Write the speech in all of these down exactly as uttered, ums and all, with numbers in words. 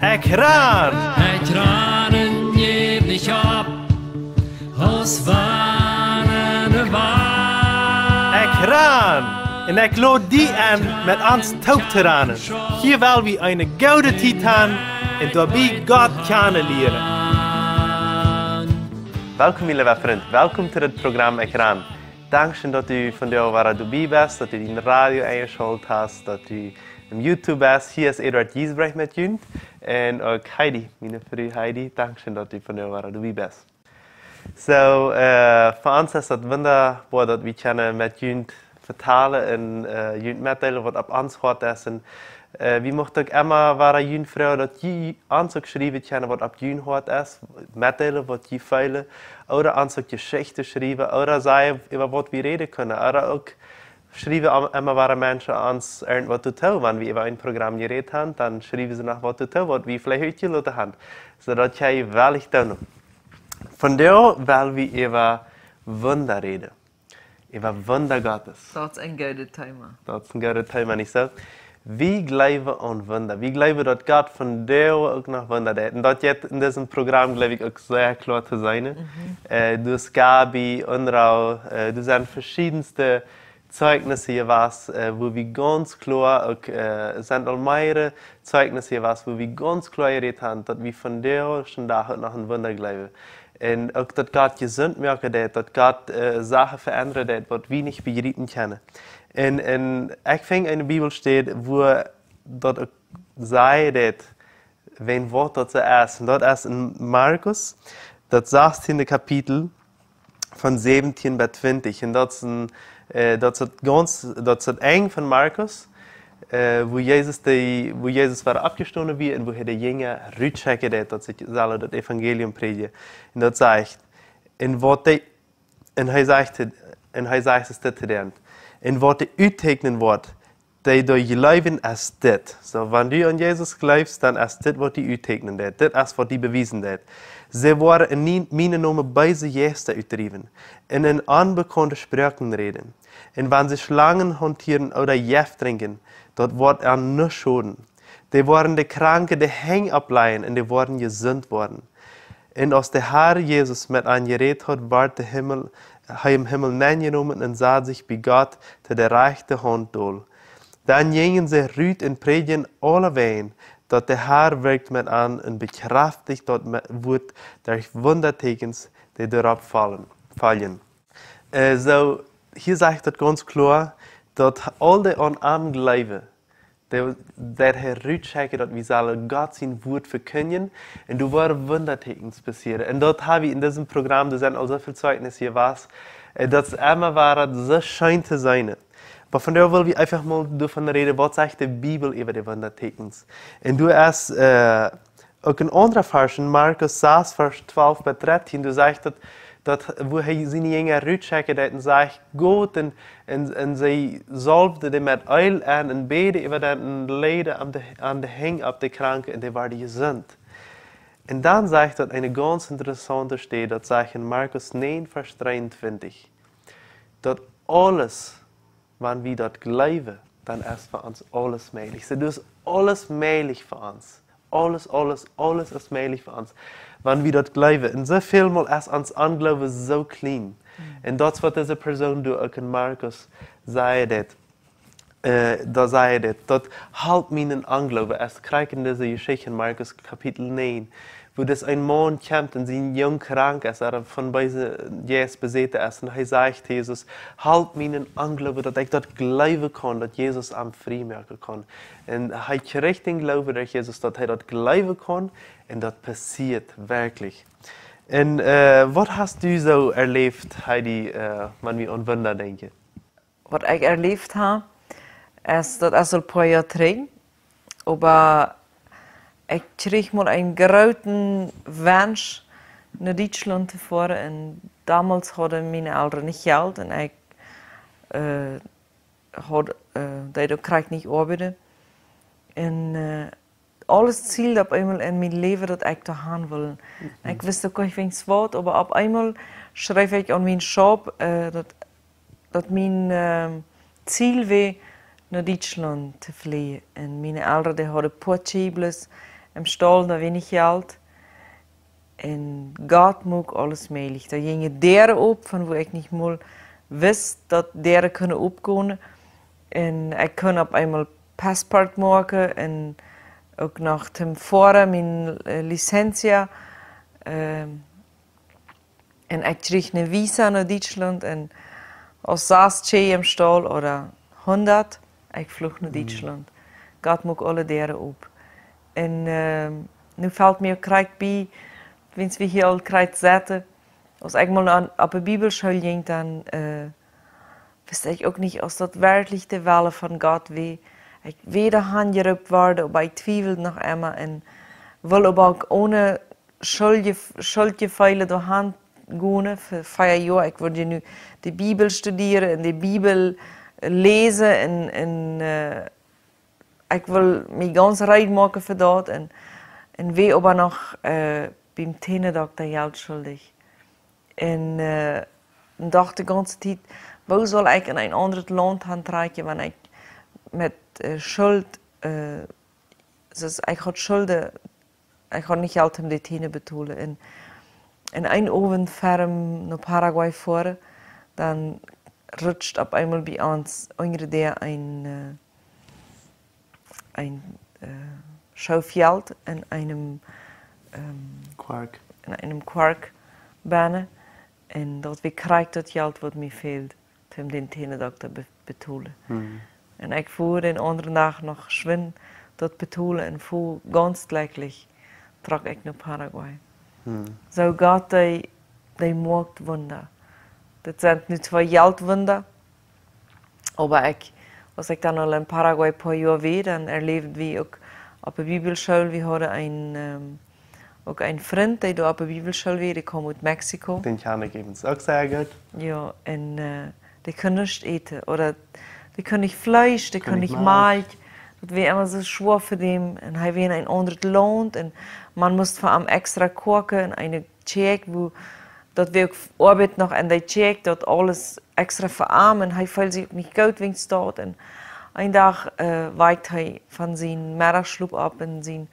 Ekj ran! Ekj ran un jäw nich opp, aus wann de Wal. Ekj ran! Un ekj lod die enn, met ons toop to ranen. Hia well wie eene goode Tiet han un doabie Gott kjanen lieren. Welkom, mien leewa Frint. Welkom to dit Program Ekj ran. Dankscheen, daut du vondoag wada doabie best, daut du dien Radio enjeschalt hast, daut du em YouTube best. Hia es Eduard Giesbrecht met junt. Un uk Heidi, miene Fru Heidi. Dankscheen, daut du vondoag wada doabie best. Soo, äh, fa ons es daut wundaboa, daut wie kjennen met junt vetalen un, äh, junt metdeelen, waut opp ons Hoat es. Un, äh, wie muchten uk emma wada junt froagen, daut jie ons uk schriewen kjennen, waut opp jun Hoat es, metdeelen, waut jie feelen, ooda ons uk Jeschichten schriewen, ooda sajen, äwa waut wie räden kjennen, ooda uk schriewen em-, emma wada Menschen ons irjentwaut too, wan wie äwa een Program jerät han, dan schriewen see noch waut too, waut wie veleicht utjeloten han. Soo daut jie wellich doonen. Vondoag well wie äwa Wunda räden. Äwa Wunda Gottes. Daut es een goodet Thema. Daut es een goodet Thema, nich soo? Wie jleewen aun Wunda. Wie jleewen, daut Gott vondoag uk noch Wunda deit. Un daut jeit en disem Program, jleew ekj, uk sea kloa to seenen. Mhm. Äh, doa es Gabi, Unrau, äh, doa sent veschiedenste Zeijnisse jewast, äh, wua wie gaunz kloa uk, äh, sent aul mearere Zeijnisse jewast, wua wie gaunz kloa jerät han, daut wie vondoag dän Dach uk noch aun Wunda jleewen. Un uk daut Gott jesunt moaken deit, daut Gott, äh, Sachen veendren deit, waut wie nich bejriepen kjennen. Un, un ekj funk eene Bibelstäd, wua daut uk sajcht, daut, wäajen waut daut soo es. Un daut es en Markus, daut sastiende Kapitel, von säwentieen bat twintich. Un daut es een, äh, daut es daut gaunz, daut es daut Enj von Markus, äh, wua Jesus dee, wua Jesus wada oppjestonen wia un wua hee de Jinja rutschekjen deed, daut see sellen daut Evangelium prädjen. Un daut sajcht, un waut dee, un hee sajcht, un hee sajcht, es dit to dän. Un waut dee utteekjnen woat, dee doa jleewen, es dit. Soo, wan du aun Jesus jleefst, dan es dit, waut die utteekjnen deit. Dit es, waut die bewiesen deit. See woaren en nie-, mienen Nomen beese Jeista utdriewen un en onbekaunte Sproaken räden. Un wan see Schlangen hauntieren ooda Jeft drinkjen, daut woat an nuscht schoden. Dee woaren de Kranke de Henj oppläajen un dee woaren jesunt woaren. Un aus de Herr Jesus met an jerät haud, wort de Himmel, hee em Himmel nenjenomen un sad sikj bie Gott to de rajchte Haunt dol. Dan jinjen see rut un prädjden aulewäajen, daut de Herr wirkjt met an un bekjrafticht daut me-, Wuat derch Wundateekjens, dee doaropp foljen, foljen. Äh, soo, hia sajcht daut gaunz kloa, daut aul dee aun am jleewen, dee, dee hee rutschekjt, daut wie sellen Gott sien Wuat vekjindjen, un doa woaren Wundateekjens passieren. Un daut hab wie en disem Program, doa sent aul soo väl Zeijnisse jewast, äh, daut es emma wada soo scheen to seenen. Oba vondoag well wie eefach mol doavon räden, waut sajcht de Bibel äwa de Wundateekjens. Un doa es, äh, uk een aundra Varsch en Markus sas, Varsch twalf bat dartieen, doa sajcht daut, daut, wua hee siene Jinja rutschekjen deed un sajcht, Gott, un, un, un see solwden dee met Eelj aun un bäden äwa dän un läden an de, an de Henj opp de Kranke un dee worden jesunt. Un dan sajcht daut eene gaunz interessaunte Städ, daut sajcht en Markus näajen, Varsch dreeuntwintich, daut aules, wan wie daut jleewen, dan es fa ons aules mäajlich. Soo, daut es aules mäajlich fa ons. Aules, aules, aules es mäajlich fa ons, wan wie daut jleewen. Un soo väl mol es ons Ongloowen soo kjlien. Mhm. Un daut es, waut dise Persoon doa uk en Markus säd, daut, äh, doa säd daut, daut halpt mienen Ongloowen. Es krakjt en dise Jeschicht en Markus Kapitel näajen, wua dis een Maun kjemt un sien Jung krank es, ooda von beese Jeist besäten es. Un hee sajcht to Jesus: "Halp mienen Ongloowen, daut ekj daut jleewen kaun, daut Jesus am frie moaken kaun." Un hee kjricht dän Gloowen derch Jesus, daut hee daut jleewen kaun, un daut passieet werkjlich. Un, äh, waut hast du soo erläft, Heidi, äh, wan wie aun Wunda denkjen? Waut ekj erläft hab, es, daut es aul poa Joa trigj, oba ekj kjrieech mol eenen grooten Wensch, no Dietschlaunt to foaren. Un domols hauden miene Elren nich Jelt un ekj, äh, haud, äh, deed uk krakjt nich oabeiden. Un, äh, aules zield opp eemol en mien Läwen, daut ekj doa han wull. Mhm. Ekj wist uk nich, waut, oba opp eemol schreef ekj aun mien Schaup, äh, daut, daut mien, ähm, Ziel wia, no Dietschlaunt to fleajen. Un miene Elren, dee hauden poa Kjeblers, em Staul, doa wia nich Jelt. Un Gott muak aules mäajlich. Doa jinjen Däaren op, von wua ekj nich mol wist, daut Däaren kunnen opgonen. Un ekj kunn opp eemol Passport moaken un uk noch toom Foaren, mien, äh, Licencia. Ähm, un ekj kjrieech ne Visa no Dietschlaunt un aus sas Tjee em Staul ooda hundat, ekj fluach no Dietschlaunt. Gott muak aule Däaren op. Un, ähm, nu felt mie krakjt bie, wiels wie hia aul krakjt setten, aus ekj mol aun, opp de Bibelschool jinkj, dan, äh, wist ekj uk nich, aus daut werkjlich de Wellen von Gott wia. Ekj wia doahan jeroopt worden, oba ekj twieweld noch emma un wull oba uk one Schuldjef-, Schuldjefeelen doahan gonen fa vea Joa. Ekj wull je nu de Bibel studieren un de Bibel läsen un, un, äh, ekj wull mie gaunz reed moaken fa daut un, un wia oba noch, äh, biem Tändokta Jelt schuldich. Un, äh, un docht de gaunze Tiet, woo saul ekj en een aundret Launt han trakjen, wan ekj met, äh, Schult, äh, dus ekj haud Schulden, ekj haud nich Jelt om de Täne betolen. Un, un een Owent ver no Paraguay foaren, dan rutscht opp eemol bie ons unja de Däa een, äh, een, äh, Schoof Jelt en eenem, ähm, Kwark. En eenem Kwark bennen. Un daut wia krakjt daut Jelt, waut mie fäld, om dän Tändokta be-, betolen. Un ekj fua dän aundren Dach noch schwind daut betolen un fua gaunz jlikjlich trigj no Paraguay. Soo Gott, dee, dee moakt Wunda. Daut sent nu twee Jeltwunda. Oba ekj, aus ekj dan aul en Paraguay poa Joa wia, dan erläwd wie uk opp de Bibelschool, wie hauden een, ähm, uk een Frint, dee doa opp de Bibelschool wia, dee kjeem ut Mexiko. Dän kjan ekj äwens uk sea goot. Jo, un, äh, dee kunn nuscht äten, ooda dee kunn nich Fleesch, dee kunn nich Malkj. Daut wia emma soo schwoa fa däm. Un hee wia en een aundret Launt un maun must fa am extra koaken en eene Kjäakj, wua daut wia uk Oabeit noch en de Kjäakj, daut aules extra fa am. Un hee feeld sikj uk nich goot wäajen daut. Un een Dach, äh, wakjt hee von sien Meddachschlop opp un sien,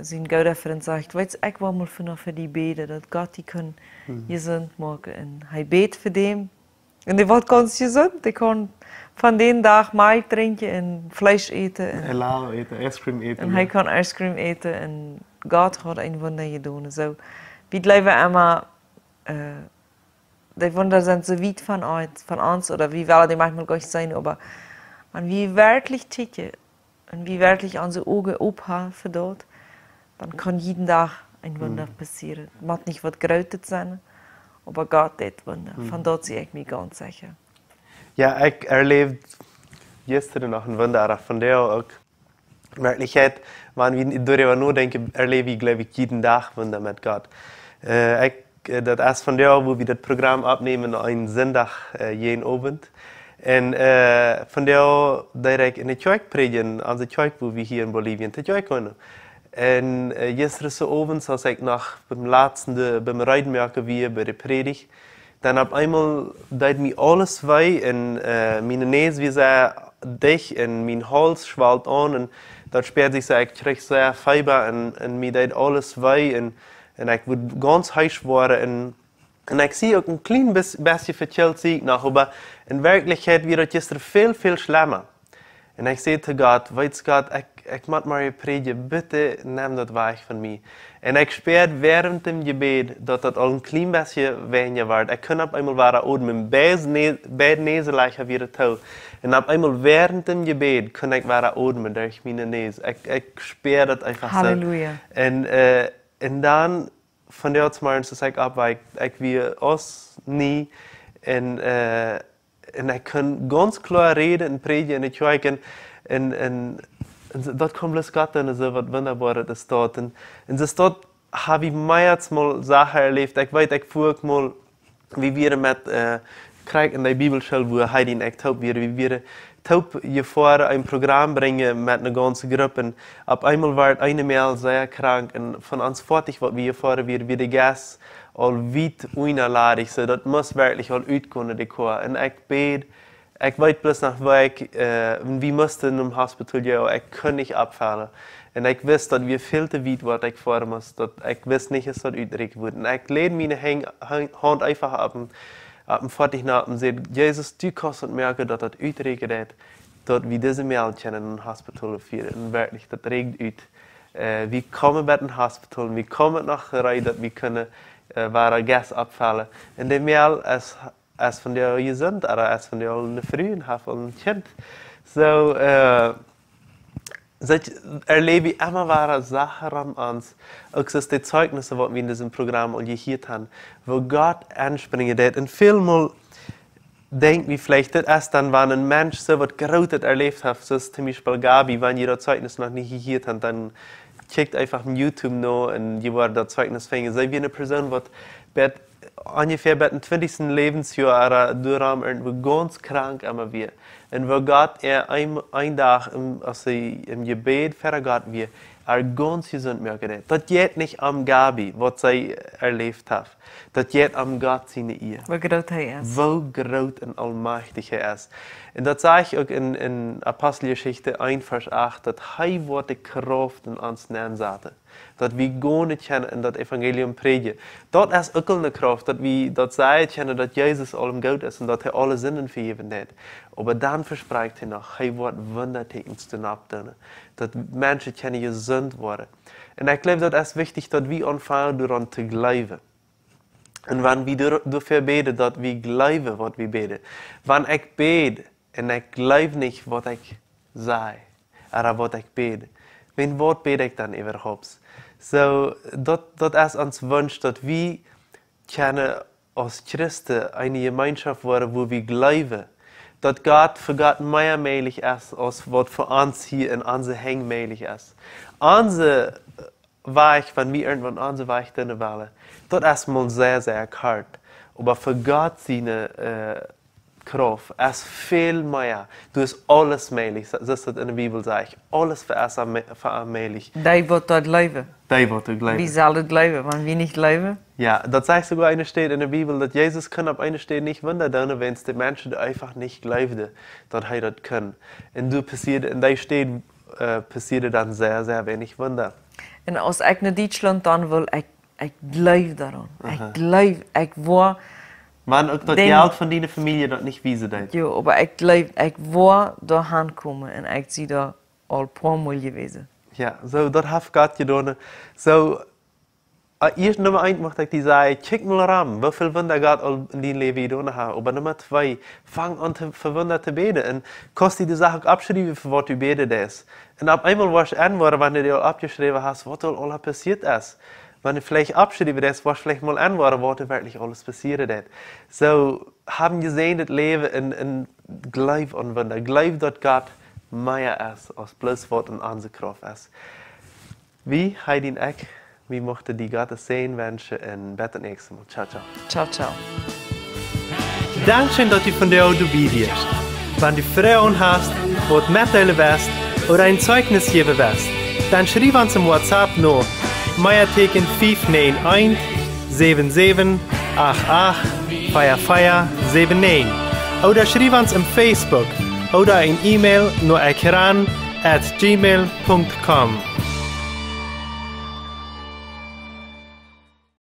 sien gooda Frint sajcht: "Weetst, ekj well mol fa, fa die bäden, daut Gott die kunn jesunt moaken." Un hee bäd fa däm. Un dee wort gaunz jesunt. Dee kunn von dän Dach Malkj drinkjen un Fleesch äten un Helado äten, Ice Cream äten, un hee kunn Ice Cream äten un Gott haud een Wunda jedonen. Soo, wie jleewen emma, äh, dee Wunda sent soo wiet von ons, von ons, ooda wie wellen dee maunchmol goanich seenen, oba wan wie werkjlich kjikjen, un wie werkjlich onse Uagen op han fa daut, dan kaun jieden Dach een Wunda passieren. Mott nich waut Grootet sennen, oba Gott deit Wunda. Von daut sie ekj mie gaunz secha. Jo, ekj erläwd jistren noch een Wunda, ooda vondoag uk. En Werkjlichkjeit, wan wie doaräwa nodenkjen, erläw wie, jleew ekj, jieden Dach Wunda met Gott. Äh, ekj, äh, daut es vondoag, wua wie daut Program oppnämen, een Sindach, äh, jäajen Owent. Un, äh, vondoag deed ekj en de Kjoakj prädjen, aun de Kjoakj, wua wie hia en Bolivien to Kjoakj gonen. Un, äh, jistren soo owens, aus ekj noch biem latsten, biem Reedmoaken wia bie de Prädicht, dan opp eemol deed mie aules wee un, äh, miene Näs wia sea dicht un mien Hauls schwoll aun un daut späad sikj soo, ekj kjrieech sea Feeba un, un mie deed aules wee un, un ekj wudd gaunz heesch woaren un Un ekj sie uk een kjlien bes-, bestje vekjilt, sie ekj noch, oba en Werkjlichkjeit wia daut jistren väl, väl schlemma. Un ekj säd to Gott: "Weetst Gott, ekj, ekj mott mau prädjen, bitte nemm daut wajch von mie." Un ekj späad wäarent däm Jebäd, daut daut aul een kjlien bestje weinja wort. Ekj kunn opp eemol wada odmen, beid Ne-, beid Näslecha wieren too. Un opp eemol wäarent däm Jebäd kunn ekj wada odmen derch miene Näs. Ekj, ekj späad daut eefach soo. Halleluja. Un, äh, un dan von de Oatsmorjes, aus ekj oppwakjt, ekj wia aus nie un, äh, un ekj kunn gaunz kloa räden un prädjen en de Kjoakj un, un, un, un daut kunn bloos Gott doonen, soo waut Wundaboaret es daut. Un, un soo daut hab ekj mea aus mol Sachen erläft. Ekj weet, ekj fua uk mol, wie wieren met, äh, krakjt en de Bibelschool, wua Heidi un ekj toop wieren. Wie wieren toop jefoaren, een Program brinjen met eene gaunze Grupp. Un opp eemol wort eene Mejal sea krank. Un von ons foatich, waut wie jefoaren wieren, wia de Gast aul wiet unjaladich. Soo, daut must werkjlich aul utkomen, de Koa. Un ekj bäd, Ekj weet bloos noch, woo ekj, äh, wie musten em Hospital, jo, ekj kunn nich aufhoolen. Un ekj wist, daut wia väl too wiet, waut ekj foaren must, daut ekj wist nich, aus daut uträakjen wudd. Un ekj läd miene Henj, Henj, Haunt eefach opp dän, opp dän Foatich nopp un säd: "Jesus, du kaust daut moaken, daut daut uträakjen deit, daut wie dise Mejal kjennen em Hospital fieren." Un werkjlich, daut räakjend ut. Äh, wie kjeemen bie daut Hospital, wie kjeemen noch rein, daut wie kunnen, äh, wada Gas aufhoolen. Un de Mejal es es vondoag jesunt, ooda es vondoag aul ne Fru un haft aul een Kjint. Soo, äh, soo erläw wie emma wada Sachen rom ons. Uk soo aus de Zeichnissen, waut wie en disem Programm aul jehieet haben, woo Gott enspringen deed. Un välmol denkj wie veleicht, daut es dan, wan een Mensch soo waut Grootet erläft haft, soo aus toom Biespel Gabi, wan jie daut Zeichnis noch nich jehieet haben, dan kjikjt eefach opp YouTube no un jie woaren daut Zeichnis finjen. See wia eene Persoon, waut bie onjefäa bie daut twintichste Läwensjoa, äh, doarom irjentwoo gaunz krank emma wia. Un woo Gott äa een, een Dach, em, aus see em Jebäd ver Gott wia, äa gaunz jesunt moaken deed. Daut jeit nich om Gabi, waut see erläft haft. Daut jeit om Gott siene Ea. Woo groot hee es. Woo groot un aulmajchtich hee es. Un daut sach ekj uk en, en Aposteljeschicht eent, Varsch acht, daut hee woat de Krauft en ons nensaten. Daut wie gonen kjennen un daut Evangelium prädjen. Daut es uk aul ne Krauft, daut wie daut sajen kjennen, daut Jesus aulem goot es un daut hee aule Sinden vejäwen deed. Oba dan vesprakjt hee noch, hee woat Wundatekjens doonen. Daut Menschen kjennen jesunt woaren. Un ekj jleew, daut es wichtich, daut wie aunfangen doaraun to jleewen. Un wan wie doa-, doafäa bäden, daut wie jleewen, waut wie bäden. Wan ekj bäd un ekj jleew nich, waut ekj saj, ooda waut ekj bäd, wäajen waut bäd ekj dan äwahaupt? Soo, daut, daut es ons Wunsch, daut wie kjennen aus Christen eene Jemeenschoft woaren, wua wie jleewen, daut Gott, fa Gott mea mäajlich es, aus waut fa ons hia en onse Henj mäajlich es. Onse Wajch, wan wie irjentwaut onsen Wajch doonen wellen, daut es mau sea, sea kort. Oba fa Gott siene, äh, Krauft es väl mea. Doa es aules mäajlich, soo, soo aus daut en de Bibel sajcht. Aules fa es am-, fa am mäajlich. Dee waut daut jleewen. Dee waut daut jleewen. Wie sellen daut jleewen, wan wie nich jleewen? Jo, daut sajcht soogoa eene Städ en de Bibel, daut Jesus kunn opp eene Städ nich Wunda doonen, wiels de Menschen doa eefach nich jleewden, daut hee daut kunn. Un doa passieed, en dee Städ, äh, passieed dan sea, sea weinich Wunda. Un aus ekj no Dietschlaunt dan wull, ekj, ekj jleew doaraun. Aha. Ekj jleew, ekj woa Wan uk daut Jelt von diene Famielje daut nich wiesen deed. Jo, oba ekj jleew, ekj woa doa hankomen un ekj sie doa aul poa mol jewast. Jo, soo, daut haft Gott jedonen. Soo, äh, ieescht Numma eent mucht ekj die sajen, kjikj mol rom, woo väl Wunda Gott aul en dien Läwen jedonen haft. Oba Numma twee, fang aun to, fa Wunda to bäden. Un kaust die de Sach uk oppschriewen, fa waut du bäden deist. Un opp eemol woascht enwoaren, wan du die aul oppjeschräwen hast, waut aul, aul passieet es. Wan du veleicht oppschriewen deist, woascht veleicht mol enwoaren, waut werkjlich aules passieren deed. Soo, hab een jesäajendet Läwen un, un jleew aun Wunda. Jleew, daut Gott mea es, aus bloos waut en onse Krauft es. Wie, Heidi un ekj, wie muchten die Gott sienen Säajen wenschen un bat daut näakjste Mol. Ciao, ciao. Ciao, ciao. Dankscheen, daut du vondoag doabie wieescht. Wan du Froagen hast, waut metdeelen west ooda een Zeichnis jäwen west, dan schriew ons em WhatsApp no, Meateeken fief näajen eent, säwen säwen, acht acht, vea vea, säwen näajen. Ooda schriew ons em Facebook ooda een E-Mail no ekran at gmail punkt com.